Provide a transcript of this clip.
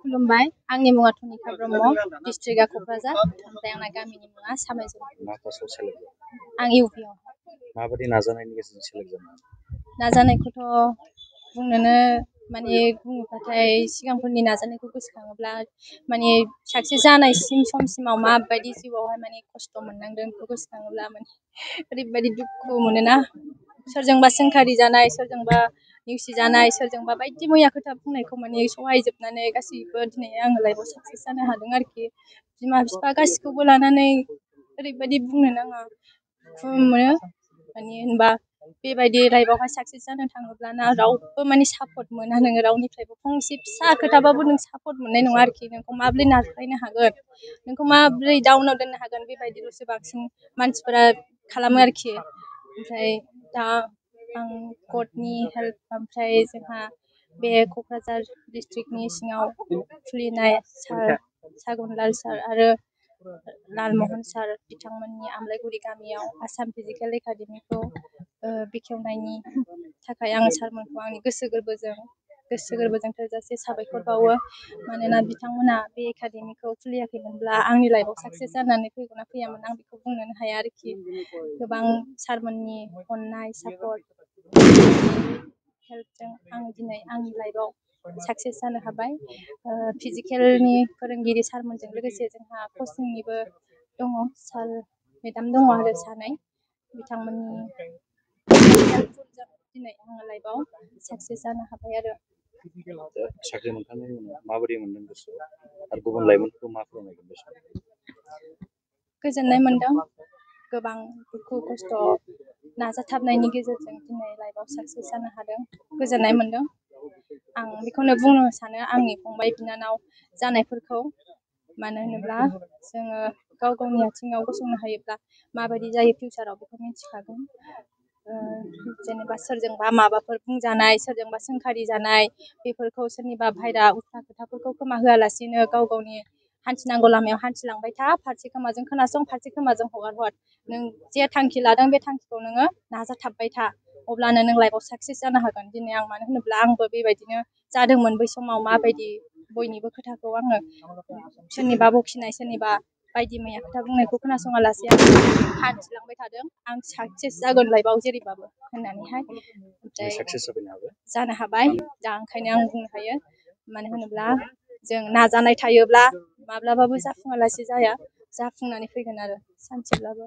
खुलुमबाय आंनि मुङा टनिका ब्रह्म डिस्ट्रिक्टआ क'क्राझार ओमफ्राय आंना गामिनि मुङा सामायजोर मा पस्टआव सेलेक्ट जादों? आं इउपिआव माबायदि नाजानायनि गेजेरजों सेलेक्ट जादों? नाजानायखौथ' बुंनोनो माने बुङोब्लाथाय सिगांफोरनि नाजानायखौ गोसोखाङोब्ला माने साक्सेस जानायसिम समसिमाव माबायदि जिउआवहाय माने खस्थ' मोननांदों बेखौ गोसोखाङोब्ला माने ओरैबायदि दुखु मोनोना सोरजोंबा सोंखारि जानाय सोरजोंबा नेवसिजानाय सोरजोंबा बायदि मैया खोथा बुंनायखौ माने सहायजोबनानै गासैबो दिनै आङो लाइफआव साक्सेस जानो हादों आरोखि बिमा बिफा गासिखौबो लानानै ओरैबायदि बुंनो नाङा दुखु मोनो माने होनबा बेबायदि लाइफआवहाय साक्सेस जानो थाङोब्लाना रावबो माने सापर्ट मोना नोङो रावनिफ्रायबो फंसे फिसा खोथाबाबो नों सापर्ट मोननाय नङा आरोखि नोंखौ माबोरै नारख्लायनो हागोन नोंखौ माबोरै डाउनाव दोननो हागोन बेबायदिल'सो बांसिन मानसिफोरा खालामो आरोखि ओमफ्राय दा आं गडनि हेल्प ओमफ्राय जोंहा बे क'क्राझार डिस्ट्रिक्टनि सिङाव खुलिनाय सागनलाल सार आरो लालमहन सार बिथांमोननि आमलायगुरि गामियाव आसाम फिजिकेल एकाडेमिखौ बेखेवनायनि थाखाय आङो सारमोनखौ आंनि गोसो गोरबोजों थोजासे साबायखर बावो मानोना बिथांमोना बे एकाडेमिखौ खुलियाखैमोनब्ला आंनि लाइफआव साक्सेस जानानै फैगौना फैयामोन आं बेखौ बुंनोनो हाया आरोखि गोबां सारमोननि अननाय सापर्ट हेल्पजों आं दिनै आंनि लाइफआव साक्सेस जानो हाबाय फिजिकेलनि फोरोंगिरि सारमोनजों लोगोसे जोंहा कचिंनिबो दङ सार मेडाम दङ आरो सानै बिथांमोननि हेल्पफुलजों दिनै आङो लाइफआव साक्सेस जानो हाबाय आरो साख्रि मोनखांनायनि उनाव माबोरै मोनदों गोसोआव आरो गुबुन लाइमोनफोरखौ मा फोरमायगोन बे समाव? गोजोननाय मोनदों गोबां दुखु खस्थ' नाजाथाबनायनि गेजेरजों दिनै लाइफआव साक्सेस जानो हादों गोजोननाय मोनदों आं बेखौनो बुंनो सानो आंनि फंबाय बिनानाव जानायफोरखौ मानो होनोब्ला जोङो गाव गावनि आथिङाव गसंनो हायोब्ला माबायदि जायो फिउचाराव बेखौ मिथिखागोन जेनेबा सोरजोंबा माबाफोर बुंजानाय सोरजोंबा सोंखारि जानाय बेफोरखौ सोरनिबा बाहेरा उफ्रा खोथाफोरखौ खोमा होआलासिनो गाव गावनि हान्थिनांगौ लामायाव हान्थिलांबाय था फारसे खोमाजों खोनासं फारसे खोमाजों हगार हर नों जे थांखि लादों बे थांखिखौ नोङो नाजाथाबबाय था अब्लानो नों लाइफआव साक्सेस जानो हागोन दिनै आं मानो होनोब्ला आंबो बेबायदिनो जादोंमोन बै समाव माबायदि बयनिबो खोथाखौ आङो सोरनिबा बखिनाय सोरनिबा बायदि मैया खोथा बुंनायखौ खोनासङा लासे आं हान्थिलांबाय थादों आं साक्सेस जागोन लाइफआव जेरैबाबो होननानैहाय ओमफ्राय जानो हाबाय दा ओंखायनो आं बुंनो हायो मानो होनोब्ला जों नाजानाय थायोब्ला माब्लाबाबो जाफुङालासे जाया जाफुंनानै फैगोन आरो सानसेब्लाबो